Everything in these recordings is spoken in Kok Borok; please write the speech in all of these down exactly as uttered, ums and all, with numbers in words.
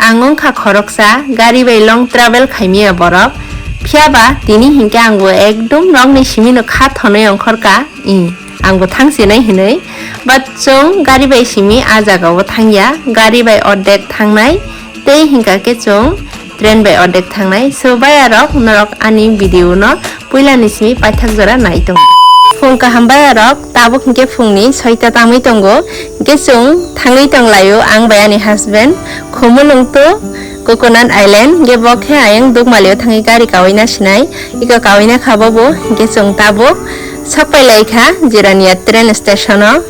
Ang wngkha khoroksa gari bai long travel khaimaya borok, phiyaba tini hinkhe angbo ekdum nokni simino kha thonwi ongkhorka, i, angbo thangsinai hinwi. But chwng gari bai simi a jagao thangya, gari bai ordek thangnai, tei hinkha khe chwng train bai ordek thangnai. So bayarok, norok ani video no puilani simi paithak jora nai tongo. Phung kaham bayarok, tabuk hinkhe phungni soita tamwi tongo, hinkhe chwng thangwi tonglaio ang bai ani husband Khumulwng to Coconut Island, hinkhe bo khe ayang Dukmalio thangwi gari kawina sinai, iko kawina kha bobo, hinkhe chwng tabuk sokpai laikha Jirania train station o.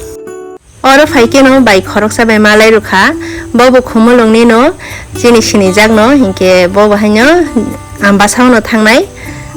Oro phai khe no bai khoroksa bai malai rwkha, bobo Khumulwngni no chini sinijakno, hinkhe bobo haino Ambasa no thangnai,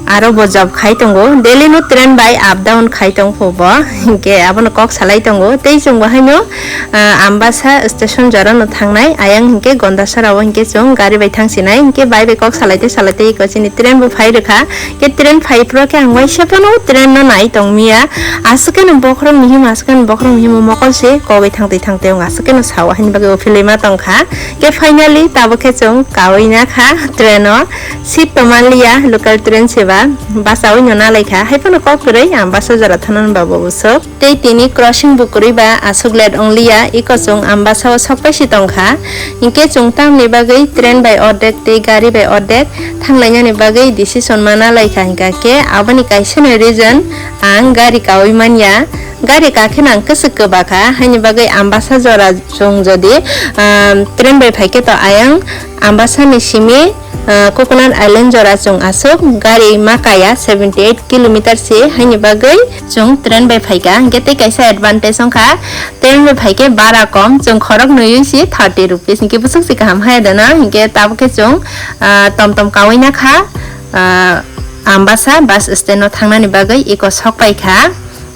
aro bo job khai tongo, daily no train bai up down khai tong pho bo, hinkhe abono kok salai tongo, tei chwng bo haino, ah, Ambasa station jora no thangnai, ayang hinkhe Gondasora o hinkhe chwng gari bai thang sinai, hinkhe bai bai kok salai tei salai tei iko chini train bo phai rwkha. Khe train phai phuru khe ang waisa phano train no nai tong miya. Aswk khe no bokhorok mihim, aswk khe no bokhorok mihim mokol se kogwi thangtwi thangtwi wng aswk khe no sao, haini bagwi o philwi ma tong kha. Khe finally tabuk khe chwng kawi na kha train o. Seat to man liya, local train se ba, bachawi no na lai kha. Hai phano kok kwrwi ang bus o jora thangna ba bo bwswk. Tei tini crossing bo kwrwi ba aswk let wng liya, iko chwng Ambasa o sok pai si tong kha. Hinkhe chwng tamni bagwi train bai ordek tei gari bai ordek thanglainani bagwi decision ma na lai kha, hinkha khe aboni kaisa ni reason ang gari kawi man ya. Gari ka khe no ang kwchwk kwba kha, haini bagwi Ambasa jora chwng jodi, um, train bai phai khe to ayang Ambasa ni simi, ah, Coconut Island jora chwng aswk gari ma kaya seventy eight kilometer se, haini bagwi chwng train bai phaika, hinkhe tei kaisa advantage wngkha, train bai phaikhe bara kom, chwng khorok nwiwi si thirty rupees, hinkhe bwswk se kaham haya dana, hinkhe tabuk khe chwng, ah, tom tom kawi na kha, ah, Ambasa bus stand o thangnani bagwi iko sok pai kha.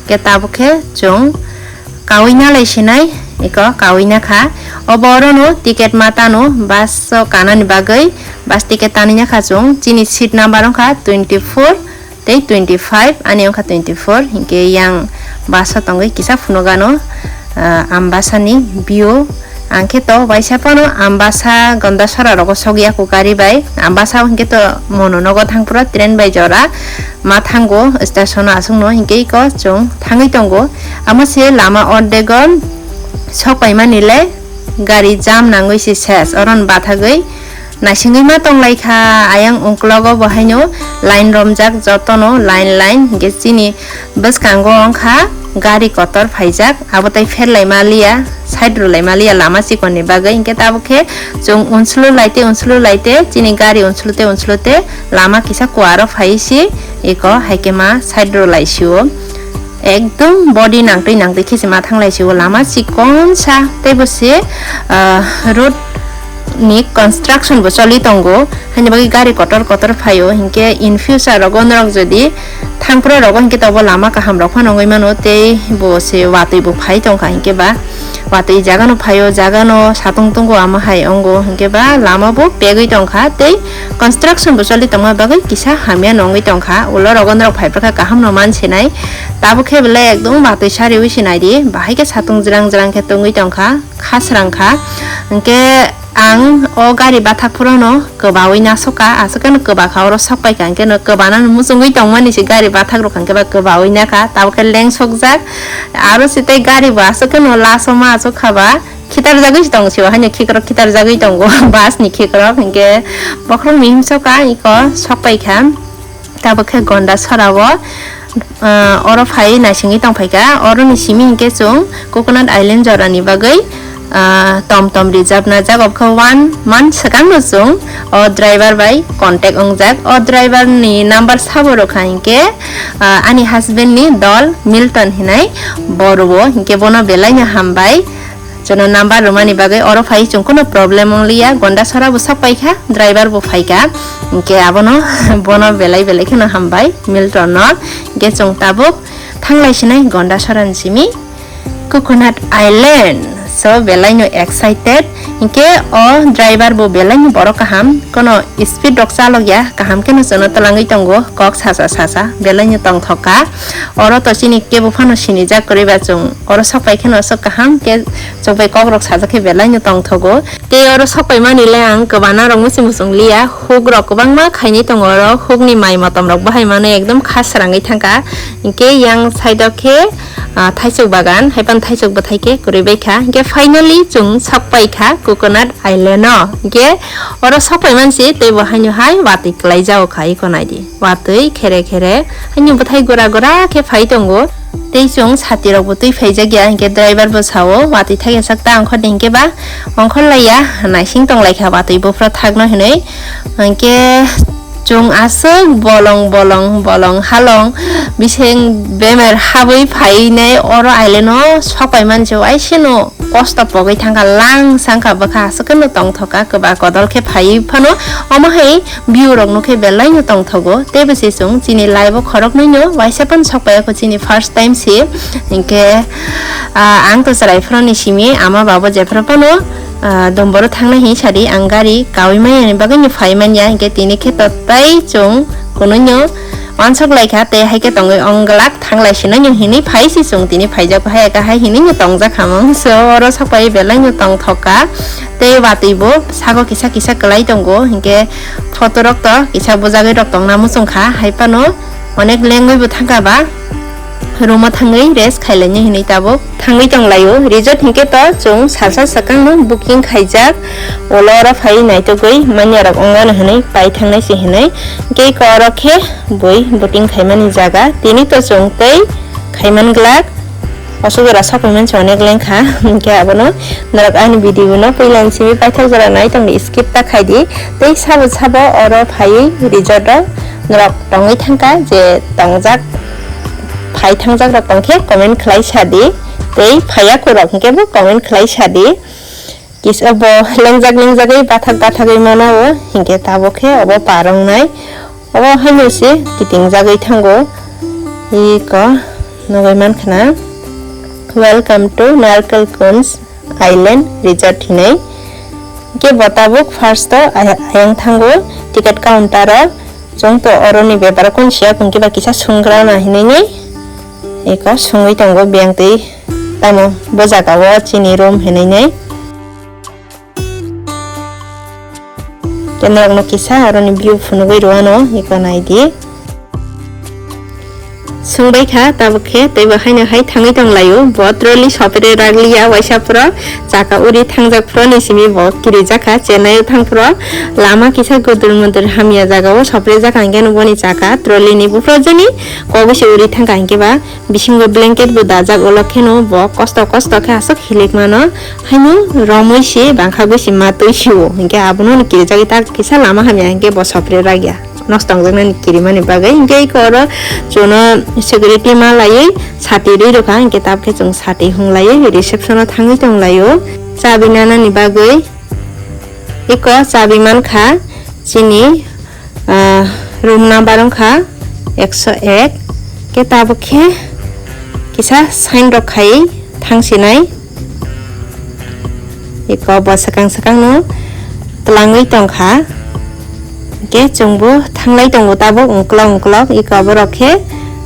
Khe tabuk khe chwng kawi na lai sinai, iko kawi na kha. Obo oro no ticket ma tano, bus o kanani bagwi, bus ticket tanwi na kha chwng. Chini seat number wngkha twenty four tei twenty five, ani wngkha twenty four, hinkhe yang bus o tongwi kisa phunukgano, ah, Ambasa ni view. Ang khe to waisa phano Ambasa Gondasora rogo sokya kukari bai. Ambasa o hinkhe to mono nogo thangphuru train bai jora ma thango station o aswkno, hinkhe iko chwng thangwi tongo. Amo se lama ordego sok paimani le gari jam nangwi se ses, oron bathagwi naisingwi ma tong lai kha. Ayang uklogo bo haino line romjak jotono line line, hinkhe chini bwskango wngkha gari kotor phaijak, abo tei pher lai maliya, side rw lai maliya lama chikon ni bagwi, hinkhe tabuk khe chwng unsulu lai tei unsulu lai tei chini gari unsulu tei unsulu tei lama kisa kuaro phai si iko hai khe ma side rw lai si o. Ekdom body nangtwi nangtwi khe se ma thang lai si o, lama chikon sa tei bo se, ah, road ni construction bo choli tongo, haini bagwi gari kotor kotor phai o, hinkhe in future rogo norok jodi thangphuru rogo hinkhe tobo lama kaham rok phano wngwi mano, tei bo se watwi bo phai tongkha, hinkhe ba watwi jaga no phai o, jaga no satung tongo, ama hai ongo, hinkhe ba lama bo pegwi tongkha tei construction bo choli tongma bagwi kisa hamya no wngwi tongkha, ulo rogo norok phai phakha kaham no man sinai, tabuk khe belai ekdom watwi sari wi sinai di, bahai khe satung jrang jrang khe tongwi tongkha. Khasrang kha. Hinkhe ang o gari bathak phuru no kwbaui nasoka, aswk khe no kwba kha, oro sok pai kha, hinkhe no kwbana no muchungwi tongmani se gari bathak rok hinkhe ba kwbaui nakha, tabuk khe leng sokjak. Aro se tei gari bo aswk khe no laso ma aswk kha ba khitar jagwi se tong se o, haino khikrok khitar jagwi tongo bus ni khikrok, hinkhe bokhorok mihim soka iko sok pai kha. Tabuk khe Gondasora o, ah, oro phai naisingwi tong phaikha. Oroni simi hinkhe chwng Coconut Island jorani bagwi, ah, tom tom reserve najak. Obokhe one month swkangno chwng o driver bai contact wngjak. O driver ni number sabo rwkha hinkhe, ah, ani husband ni dol Milton hinai bo rwo, hinkhe bono belaino hambai. Jono number rwmani bagwi oro phai chwng kheno problem wngliya, Gondasora bo sok paikha, driver bo phaikha, hinkhe abono bono belai belai kheno hambai Milton no, hinkhe chwng tabuk thanglai sinai Gondasora ni simi Coconut Island, so belai no excited, Hinkhe o driver bo belai ni borok kaham, kono speed rok chalok ya, kaham khe no chwngno twlangwi tongo, kok sacha sacha belai no tongthok kha. Oro to chini kebo phano sinijak kwrwi ba chwng oro sok pai kheno aswk kaham khe chwng bai kok rok sajak khe belai no tongthogo. Tei oro sok pai mani le ang kwbana rok muchung muchung liya, huk rok kwbangma khainai tongo oro, huk ni mai motom rok bahai mano ekdom kha srangwi thangkha. Hinkhe yang side o khe, ah, thaisok bagan, haiphano thaisok bwthai khe kwrwi bai kha. Hinkhe finally chwng sok pai kha Coconut Island o. Hinkhe oro sok pai mansi tei bo haino hai watwi kwlai jao kha, iko nai di. Watwi khere khere haino bwthai gora gora khe phai tongo. Tei chwng sati rok bo twi phaijak ya, hinkhe driver bo sao watwi thaiya sak ta ongkhor di, hinkhe ba ongkhor laiya naising tong lai kha watwi buphuru thakno hinwi. Hinkhe chwng aswk bolong bolong bolong halong bising bemer habwi phainai oro island o sok pai mansi waisano kosto pogwi thangkha, lang sangkha bwkha aswk no tongthok kha kwba kodol khe phaiwi phano omo hai view rok nukhe belai no tongthogo. Tei bwswi chwng chini life o khoroknwi no waisa phano sok paiya kho, chini first time se. Hinkhe, ah, ang to chwrai phano ni simi ama babo jephru phano, ah, domboro thangna hin sadi ang gari kawi manya ni bagwi no phai manya, hinkhe tini khe to tai chwng kunui no wansok lai kha tei hai khe tongwi ong glak. Thanglai sino yung hinwi phai si chwng tini phaijak hai ka hai hinwi yung tongjak hamung. So oro sapai belai yung tongthok ka. Tei watwi bo sago kisa kisa kwlai tongo, hinkhe photo rok to kisa bujagwi rok tongna muchung kha. Hai phano onek lengwi bo thangka ba room o thangwi rest khailai ni hinwi tabuk thangwi tonglaio. Resort hinkhe to chwng salsa swkang no booking khaijak. Ulo oro phai naitugwi manya rok ongmano hinwi pai thangnai se hinwi. Hinkhe eko oro khe bui booting khaimani jaga. Tini to chwng tei khaiman glak. Oso jora sokoi mansi onek lengkha. Hinkhe abono norok ani video no puila ni simi paithak jora nai tongdi, skip ta khaidi. Tei sabo sabo oro phaiwi resort o norok tongwi thangkha je tongjak, phai thangjak rok tongkhe comment khlai sadi. Tei phaiya kurok hinkhe bo comment khlai sadi. Kisa bo lengjak lengjagwi bathak bathagwi mano o, hinkhe tabuk khe obo par wngnai. Obo haino se kiting jagwi thango. Iko nugwi mankha na, "Welcome to Narkol Kunj Island Resort" hinwi. Hinkhe bo tabuk first o ay-, ayang thango ticket counter o. Chwng to oroni beparo kung siya, kung kiba kisa sunggrana hinwi ni eko sungwi tongo biyang twi, tamo bo jaga o chini room hinwi ni. Kenrokno kisa oroni view phunugwi rwano eko naidi. Sungbai kha tabuk khe teibo haino hai thangwi tonglaio. Bo trolley sopre ragliya, waisa phro chaka uri thangjak phro ni simi bo kirijak kha. Chennai o thang phro lama kisa gudur mudur hamya jaga o sopre jak, hinkhe no boni chaka trolley ni buphro jani kogwi se uri thangkha, hinkhe ba bisingo blanket bo dajak, ulo kheno bo kosto kosto khe aswk hilik mano. Haino romwi se bangkha gwi se ma twi sio, hinkhe abono kirijagwi tak kisa lama hamya hinkhe bo sopre ragya. Nosto wngjaknani kirimani bagwi. Hinkhe eko oro chwngno security ma laiwi sati rwi rwkha, hinkhe tabukhe chwng sati hung laiwi reception o thangwi tong laio. Chabi nanani bagwi eko chabi mankha chini, ah, room number wngkha ekso ek. Khe tabukhe kisa sign rok khai thangsinai. Eko bo swkang swkang no twlangwi tongkha. Hinkhe chwngbo thanglai tongo tabuk uklok uklok. Eko borok khe,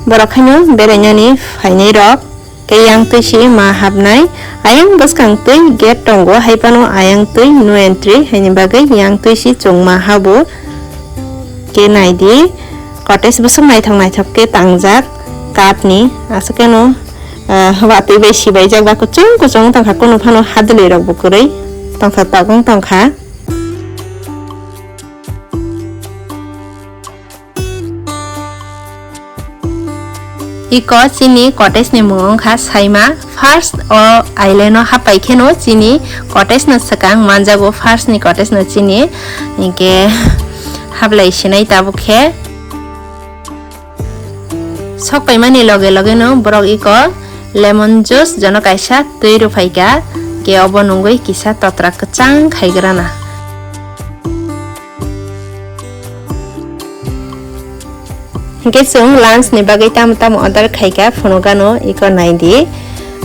borok haino berainani phainai rok. Khe yang twi si ma habnai. Ayang bwskang twi gate tongo, hai phano ayang twi no entry, haini bagwi yang twi si chwng ma habo. Khe naidi, cottage bwswk naithok naithok khe tangjak, kath ni, aswk khe no, ah, watwi bai sibaijak ba kuchung kuchung wng tongkha, kunu phano hadwlwi rok bo kwrwi tongthok tok wng tongkha. Iko chini cottage ni mung wngkha Saima. First o island o hapai kheno chini cottage no swkang manjago, first ni cottage no chini. Hinkhe hablai sinai tabuk khe. Sok paimani loge loge no borok iko lemon juice jono kaisa twi rwphaikha, khe obo nungwi kisa totra kwchang khaigrana. Hinkhe chwng lunch ni bagwi tamo tamo order khaikha, phunukgano iko naidi.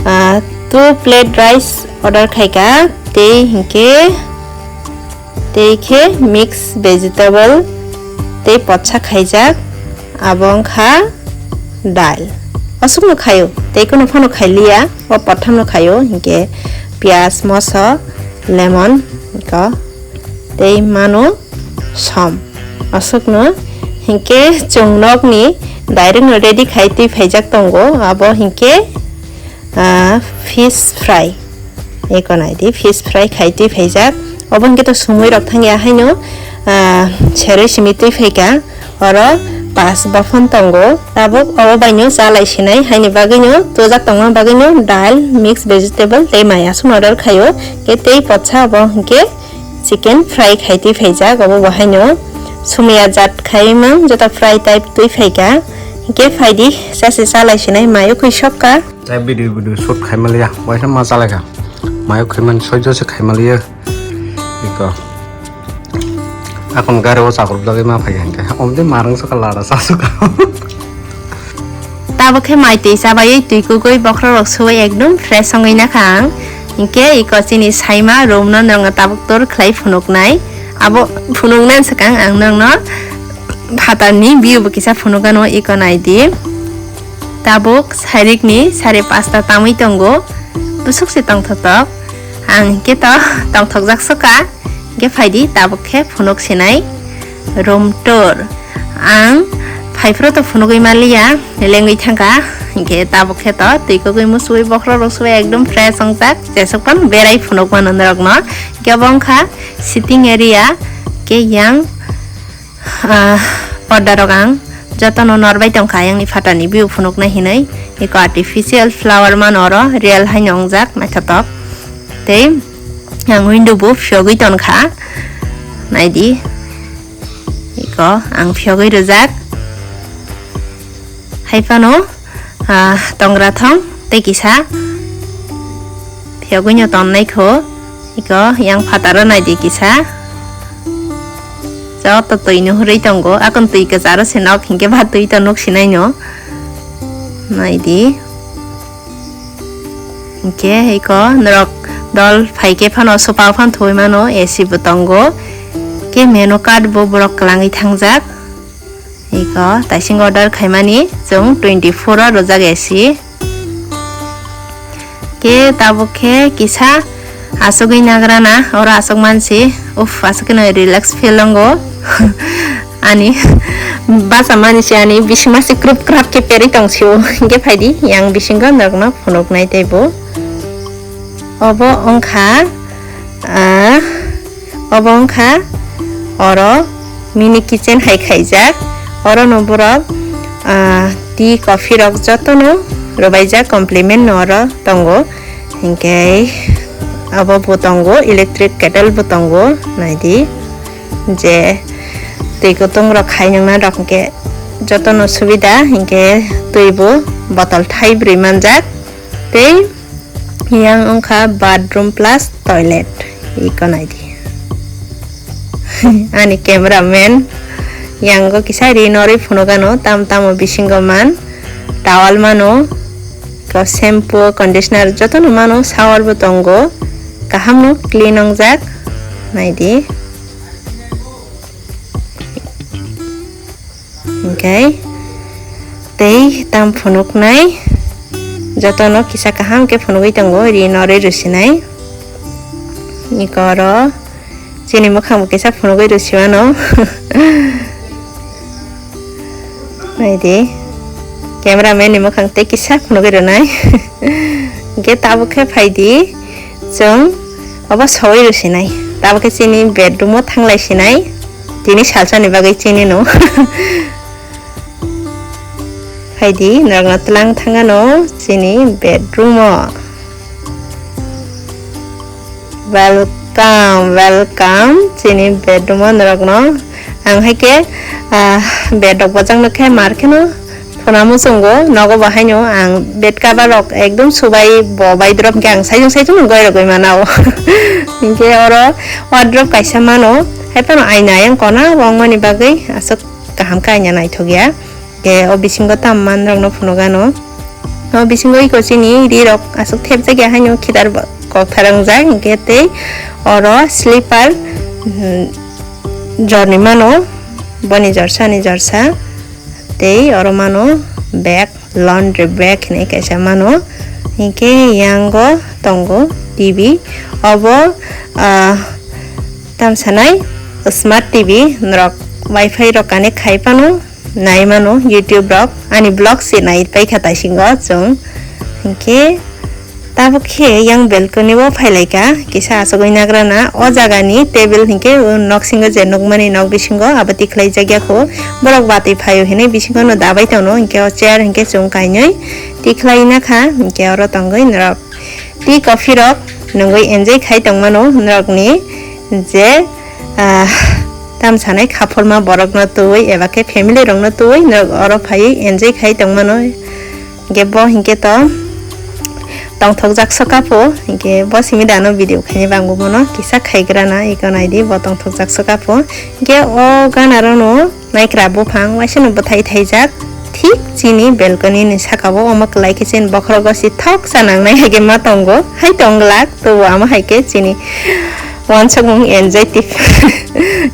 Ah, two plate rice order khaika, tei hinkhe, tei khe mix vegetable, tei potsa khaijak, abo wngkha dal. Aswkno khaio, tei kono phano khailiya, o pothamno khaio, hinkhe piyaj, moso, lemon, ko, tei mano som. Aswkno hinkhe chwng nokni direct no ready khai twi phaijak tongo, abo hinkhe ah, fish fry. Eko naidi, fish fry khai twi phaijak. Obo hwnkhe to sumui rok thangya haino, ah, seroi simi twi phaika. Oro pas bophon tongo. Tabuk obo baino chalai sinai haini bagwino, tujak tongma bagwino dal, mix vegetable tei mai aswk order khaio. Khe tei potsa obo hwnkhe chicken fry khai twi phaijak. Obo bo haino sumui ajat khai mang, joto fry type twi phaika. Khe phaidi, sase chalai sinai mai ukui sokka. Tei video video shoot khai maliya, waisa ma chalaikha. Mayo khai man soijo se khai maliya. Iko. Akon gari o chakruk jagwi ma phai hangke. Omde marang saka lada sasuka. Tabuk khe mai twi chabai twi kugui bokhorok suwi ekdom fresh wngwi nakhang. Hinkhe iko chini saima room no nwngo tabuk tor khlai phunuknai. Abo phunuknai swkang ang nokno phatarni view bo kisa phunukgano iko naidi. Tabuk sairikni sare pasta tamwi tongo, bwswk se tongthoktok. Ang hinkhe to tongthokjak soka, hinkhe phaidi tabuk khe phunuk sinai room tour. Ang phaiphuru to phunugwi maliya, lengwi thangkha, hinkhe tabuk khe to twi kogwi musuwi bokhorok rok suwi ekdom fresh wngjak, jeswk phano berai phunuk mano norokno. Hinkhe obo wngkha sitting area, khe yang ah, order rok ang jotono norbai tongkha ayangni phatani view phunukna hinwi. Eko artificial flower mano oro, real haino wngjak naithotok. Tei ang window bo phiyogwi tonkha, naidi. Eko ang phiyogwi rijak. Haiphano, ah, tongra thong tei kisa phiyogwino tonnai kho. Iko yang phataro naidi kisa. Joto twi no hurwi tongo. Akon twi kwcharo se nok hinkhe ba twi to nuk sinai no. Naidi. Hinkhe iko norok dol phaikhe phano sopa phano thuwi mano, A C bo tongo. Khe menu card bo borok kwlangwi thangjak. Iko taising order khaimani chwng twenty four o rwjak A C. Khe tabuk khe kisa asugwi nagrana, oro asuk mansi, uff, asuk kheno relax feel wngo. Ani basa mani se ani bisingma se krup krap khe perwi tong sio. Hinkhe phaidi yang bisingo norokno phunuknai teibo. Obo wngkha, ah, obo wngkha oro mini kitchen hai khaijak. Oro no borok, ah, tea, coffee rok jotono rwbaijak, compliment no oro tongo. Hinkhe abo bo tongo, electric kettle bo tongo, naidi je twi kutung rok khai nangna rok hinkhe jotono subida, hinkhe twi bo botol thai brwi manjak. Tei yang wngkha bathroom plus toilet, iko naidi. Ani cameraman yango kisa ri norwi phunukgano, tam tamo bisingo man, towel mano, ko shampoo, conditioner jotono mano, shower bo tongo, kaham no clean wngjak, naidi. Hinkhe tei tam phunuknai jotono kisa kaham khe phunugwi tongo, ri norwi rusinai. Iko oro chini mwkhang bo kisa phunugwi rusimano. Naidi, cameraman ni mwkhang tei kisa phunugwi rwnai. Hinkhe tabuk khe phaidi, chwng obo sogwi rusinai. Tabuk khe chini bedroom o thanglai sinai. Tini salsani bagwi chini no. Phaidi, norokno twlang thangano chini bedroom o. Welcome, welcome chini bedroom o norokno. Ang hai khe, ah, bed rok bojak nukhe mar kheno phuna muchungo, nogo bo haino ang bed cover rok ekdom subai bo bai drop khe ang saichung saichung goi rogoi mana o. Hinkhe oro wardrobe kaisa mano, hai phano aina ayang kona wngmani bagwi aswk kaham khe aina naithok ya. Khe o bisingo tam manrokno phunukgano. O bisingo iko chini ri rok aswk thepjak ya haino khidar bo koktharang jak, hinkhe tei oro sleeper, hmm, jorni mano, boni jorsa ani jorsa, tei oro mano bag, laundry bag hinwi kaisa mano, hinkhe yango tongo T V, obo, ah, tamsanai smart T V, norok wifi rok connect khai phano nai mano YouTube rok, ani vlog se nai paikha taisingo chwng. Hinkhe tabuk khe yang balcony o phailaika, kisa asugwi nagrana o jagani table hinkhe o noksingo je nukmani nok bisingo abo tikhlai jakya kho, borok batwi phaio hinwi bisingo no dabai tongno, hinkhe o chair hinkhe chwng kainwi tikhlai nakha, hinkhe oro tongwi norok tea coffee rok nungwi enjoy khai tongmano norokni je, ah, tamsanai khaphurma borokno twiwi eba khe family rokno twiwi norok oro phaiwi enjoy khai tongmano. Hinkhe bo hinkhe to tongthokjak soka pho, hinkhe bo simi dano video khaini bangbo bono kisa khaigrana eko naidi bo tongthokjak soka pho. Hinkhe o ganarano naikra buphang waisano bwthai thaijak, thik chini balcony ni saka o omo kwlai khe chini bokhorogo si thok cha nangnai hai khe ma tongo, hai tong glak, tobo amo hai khe chini wansukmung enjoy tip.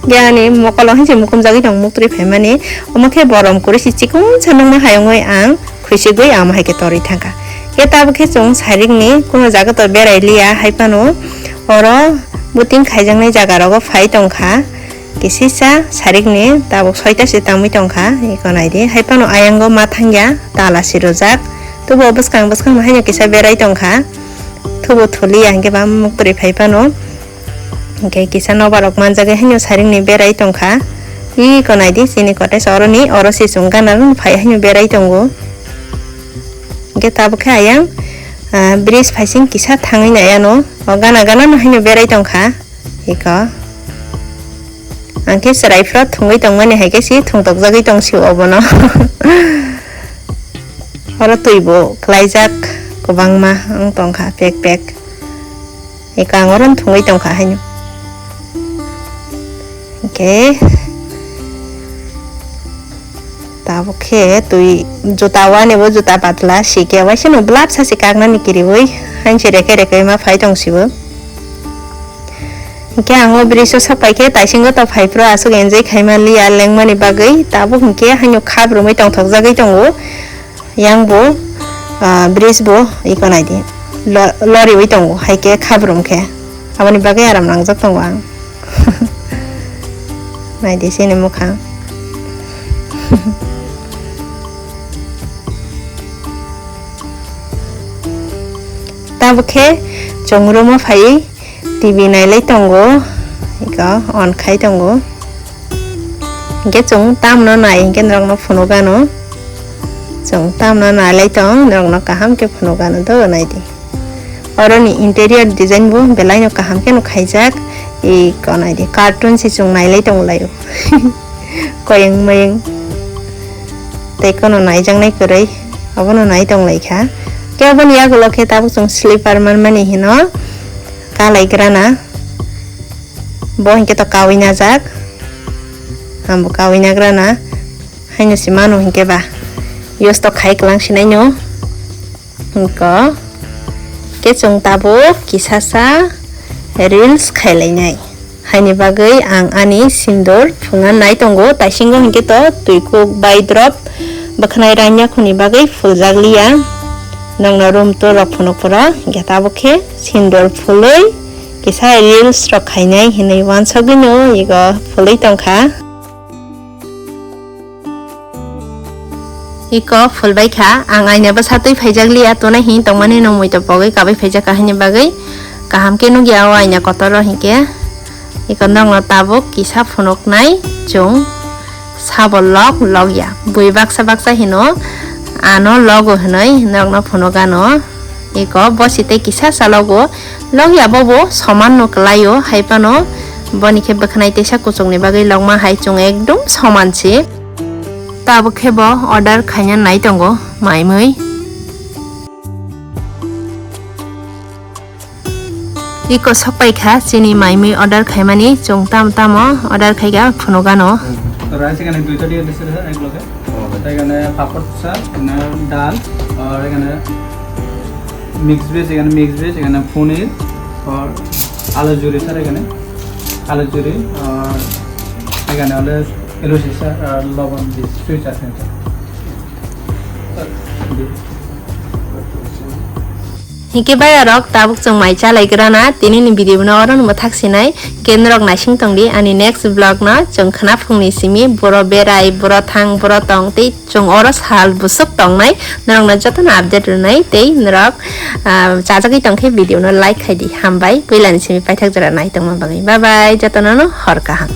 Ge ani mokolo hai se mukumjagwi tong muktwi phaimani, omo khe borom kwrwi si chikon sa nungma hai wngwi ang khwichigwi amo hai khe torwi thangkha. Khe tabuk khe chwng sairik ni kuno jaga to berai liya hai phano oro booting khaijaknai jaga rogo phai tongkha. Kisisa sarikni tabuk soita se tangwi tongkha, eko naidi. Hai phano ayango ma thangya, tala si rwjak. Tubo bwskang bwskang no haino kisa berai tongkha. Thubo thuliya hinkhe ba muktwi phai phano. Hinkhe kisa nobar rok manjagwi haino sarikni berai tongkha. Eko naidi chini cottage oroni, oro se chwng gana phai haino berai tongo. Hinkhe tabuk khe ayang, ah, bridge phaising kisa thangwi nai ano. O gana gana no haino berai tongkha. Eko. Ang khe chwrai phro thwngwi tongmani hai khe si thwngtokjagwi tong sio obono. Oro twi bo kwlaijak kwbangma wng tongkha pek pek. Eko ang oro thwngwi tongkha haino. Hinkhe. Tabuk khe twi juta wani bo juta patla sikhe waisano blap sa se kaknani kiriwi hanse reke reke ma phai tong sibo. Hinkhe ang o bridge o sok pai khe taisingo to phai phro aswk enjoy khai man liya lengmani bagwi, tabuk hinkhe haino khap romwi tongthok jagwi tongo. Yang bo, ah, bridge bo iko naidi. Lo-, loriwi tongo, hai khe khabrum khe. Aboni bagwi aram nangjak tongo ang. Naidi chini mukhang. Tabuk khe chwng room o phaiwi T V nailai tongo, eko on khai tongo. Hinkhe chwng tamno nai hinkhe norokno phunukgano. Chwng tamno nailai tong, norokno kaham khe phunukgano do naidi. Oroni interior design bo belaino kaham kheno khaijak, eko naidi cartoon se chwng nailai tonglaio. Koyeng moyeng. Tei kono naijaknai kwrwi, obono nai tonglaikha. Khe oboni yagulo khe tabuk chwng sleeper manmani hino. Kalaigrana. Bo hinkhe to kawi najak. Hambo kawi nagrana. Haino se mano hinkhe ba. Use to khai kwlang sinaino. Hinkhe. Khe chwng tabuk kisasa reels khailainai. Haini bagwi ang ani sindur phunga nai tongo. Taisingo hinkhe to twi kuk bai drop bwkhnai ranya khuni bagwi phuljak liya. Nokno room tour rok phunuk phuru hinkhe tabuk khe sindur phului kisa reels rok khainai hinwi wansugwino ego phului tongkha. Eko phulbai kha, ang aina bwsa twi phaijak liya, tuna hin tongmani no mui to pogwi kabai phaijak kha, haini bagwi kaham khe nukya o aina kotor o hinkhe. Eko nokno tabuk kisa phunuknai chwng sabo log logya. Bui baksa baksa hino ano logo hinwi nokno phunukgano. Eko bosi tei kisa chalogo. Logya bobo soman no kwlaio, hai phano boni khe bwkhanai teisa kuchukni bagwi logma hai chwng ekdom soman se. Tabuk khe bo order khaina nai tongo mai mui. Eko sokpai kha chini mai mui order khaimani, chwng tamo tamo order khaikha phunukgano. তো রাইস এখানে দুইটা দিয়ে দিচ্ছি দাদা, এক লগে। তো এখানে পাপড় চা, এখানে ডাল, আর এখানে মিক্স ভেজ, এখানে মিক্স ভেজ, এখানে পনির, Alu juri sir, এখানে আলু জুরি, আর এখানে হলে এলো sir, আর লবণ দিচ্ছি, দুই চা চামচ। Hingke bayarok tabuk chwng mai chalai grana, tini ni video no oro no mwthak sinai, ke norok naising tong di, ani next vlog no chwng khna phung ni simi, boro berai, boro thang, boro tong, tei chwng oro sal bwswk tong nai, norok no joto no update rwnai, tei norok, ah, chajagwi tong khe video no like khai di, hambai, puila ni simi paithak jora nai tongma bagwi, bye bye, joto no no hor kaham.